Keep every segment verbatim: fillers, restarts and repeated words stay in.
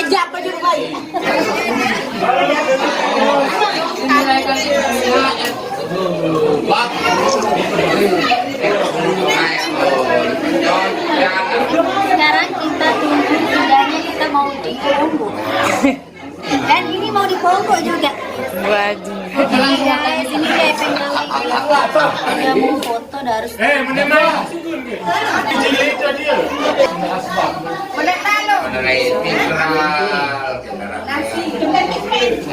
Siapa di rumah ini? Sekarang kita tunggu, sudahnya kita mau di Ponggok. Dan ini mau di Ponggok juga. Waduh. Jadi guys, ini kayak pengen lagi. Ada mau foto, dah harus. Eh, mana? Mana lain mineral.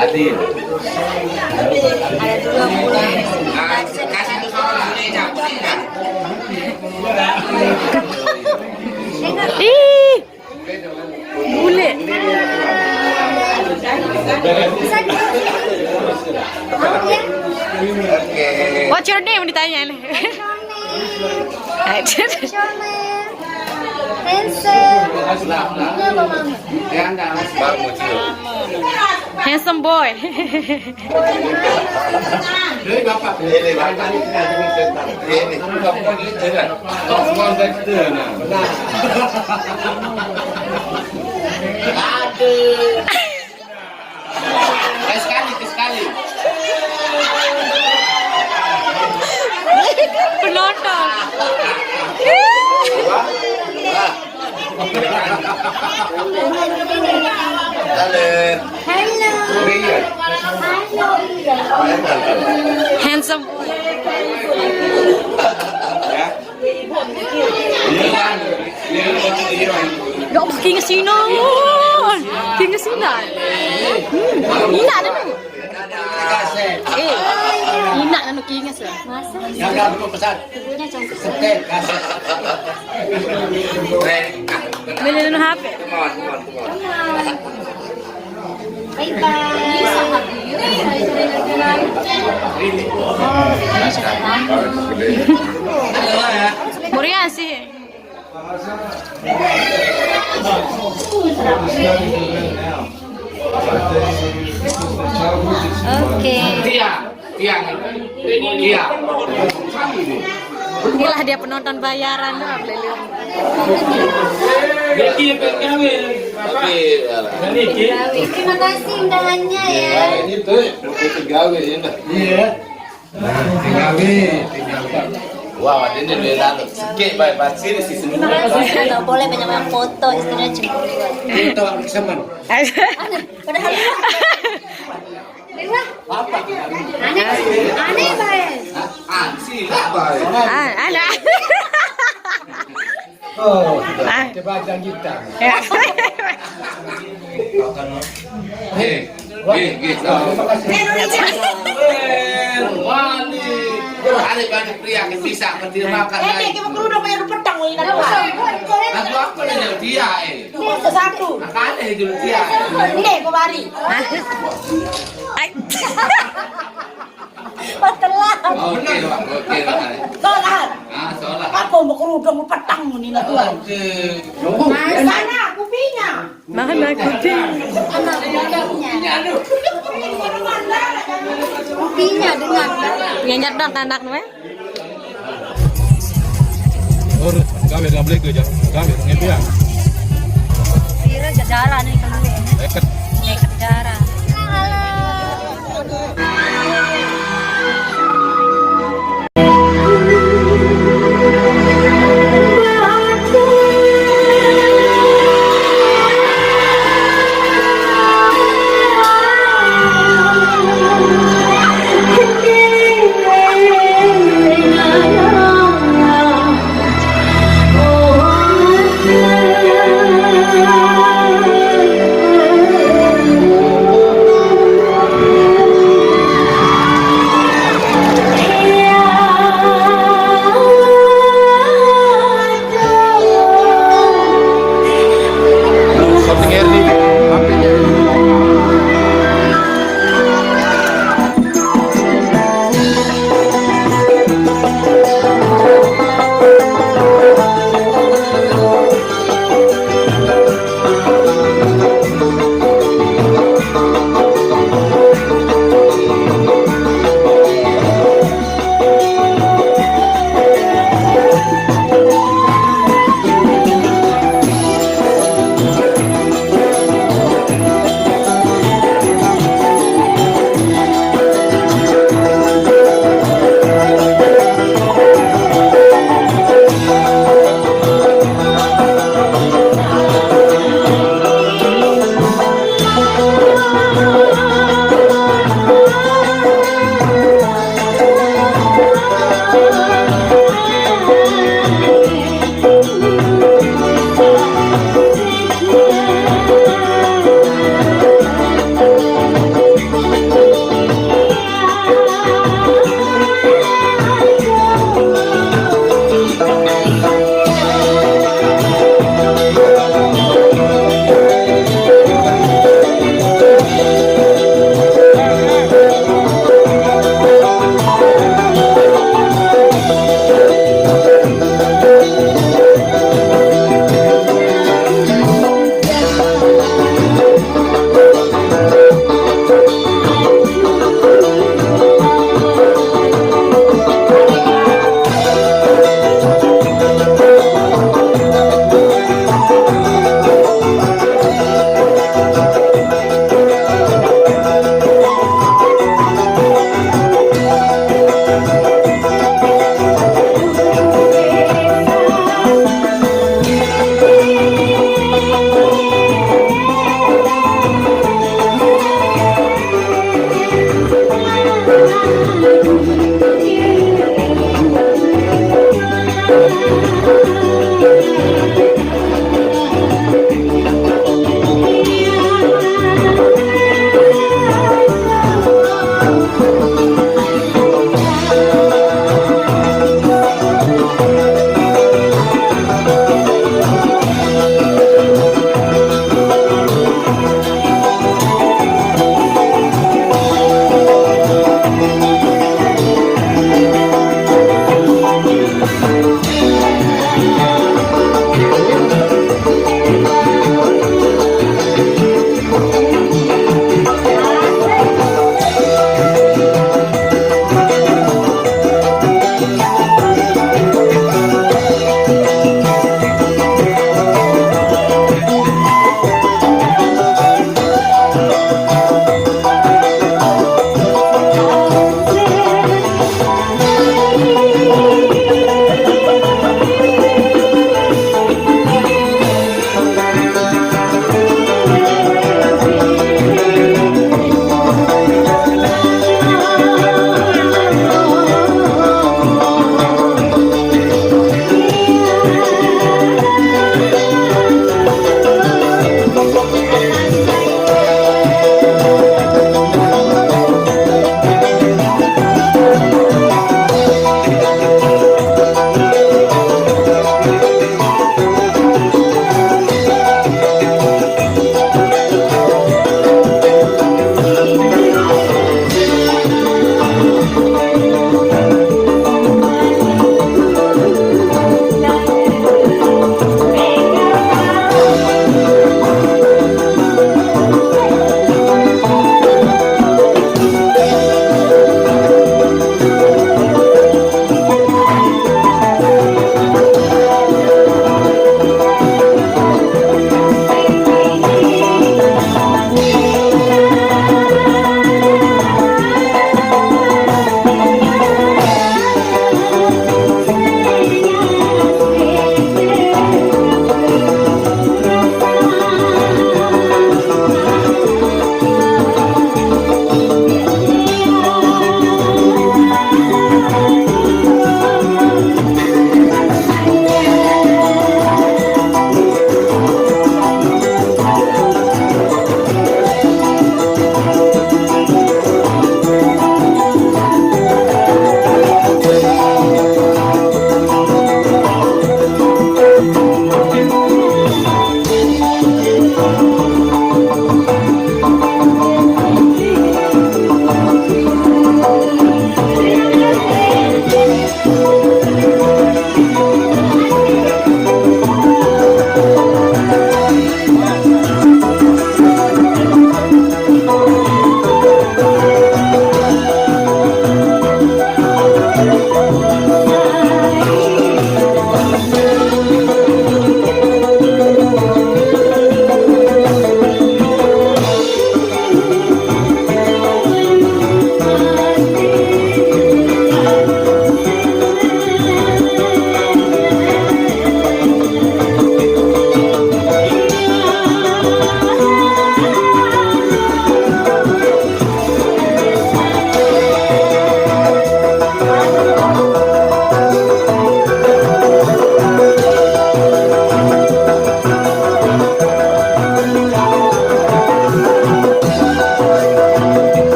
Adil. Ada dua puluh. Nah, kasih tuh soal ini, Cak. Sini, Cak. Ih, bule. Oke. What's your name, ditanya nih. What's your name? Handsome. Ini apa, Mama? Handsome boy. Ini bapak. Ini bapak. Ini bapak. Ini bapak. Aduh. Eh, sekali, sekali. Penonton. Halo. Halo. Handsome. Ya. Dok, king sinon. King sinon. Hmm, ini ada nih. Eh, ini ada nih king sih. Masa? Yang udah dulu pesan. Setel, kasih. Beli dulu H P. Bye bye. Muriasi. Oke. Iya. Inilah dia penonton bayaran tuh, Abang Lele. Oke, Terima kasih undangannya ya. Ini tuh, mau gawe ya, Mbak. Iya. Wah, ini dia lalu. Sikit, baik, pasti di sini. Nggak boleh banyak yang foto, istrinya cemburu. Kita orang kesemen. Padahal. Apa? Aneh, aneh, bae. Ansi, apa? Ah, ada. Oh, coba janjikan. Ya. Hei, hei, hei. Wali. Hari balik pria ke bisa berterima kasih. Eh, kayak kerudung kayak petang ini. Lagu apa nih dia, eh? Ini satu. Makanya itu dia. Ini, kau bari. Ai. Wah, telat. Oke, Pak. Oke, Pak. Telat. Ah, salah. Apa mau kerudung petang ini lah, Tuan? Oke. Sana, kopinya. Mana kopi? Kopinya dengan. Ngenyet dong anak nih. Oh, gawe nggak boleh kerja. Gawe ngepian. Kira jalan nih keluar. Deket.